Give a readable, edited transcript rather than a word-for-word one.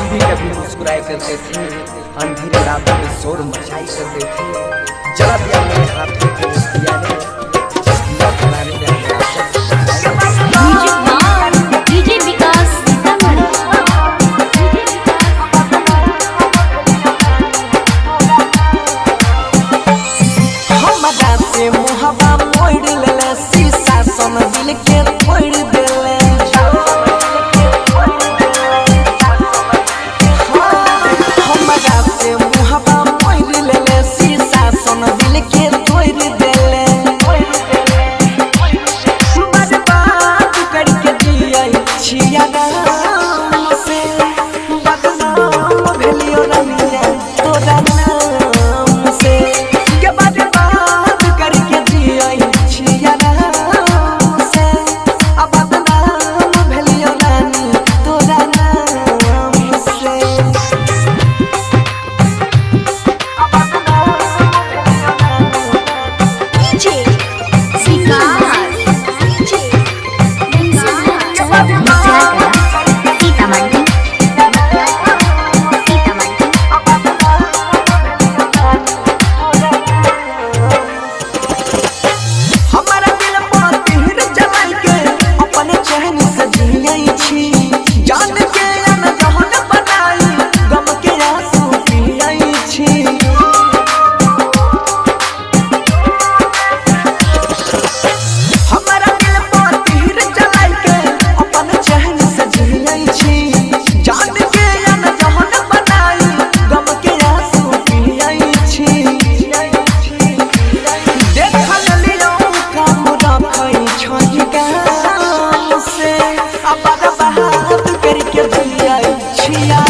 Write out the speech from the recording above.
हम भी कभी मुस्कुराए करते थे, अंधेरे रातों में शोर मचाई करते थे। जला दिया मेरे हाथों को उस दिया ने, जिस दिया जलाने में हमें Music by DJ Vikas Sitamarhi. हमरा से मुहबा मोड़ लेले, शीशा सन दिल के तोड़ देले। हमरा से मुहबा मोड़ लेले, शीशा सन दिल के तोड़ देले। बर्बाद करके जियै छिया नाम से, बदनाम भेलियो रनिया तोरा नाम से। के बर्बाद करके जियै छिया नाम से, आ बदनाम भेलियो रानी तोरा नाम से। आ बदनाम भेलियो रानी। DJ Vikas Sitamarhi. Sitamarhi. हमारा दिल पर तीर चलाई के अपन चैन से जियै छी, जान के अनजान बनाई गम के आंसू पियै छी। हमारा दिल पर तीर चलाई के अपन चैन से जियै छी, जान के अनजान बनाई गम के आंसू पियै छी। देखल लियौ काम रखै छही काम से, आ बर्बाद करके जियै छिया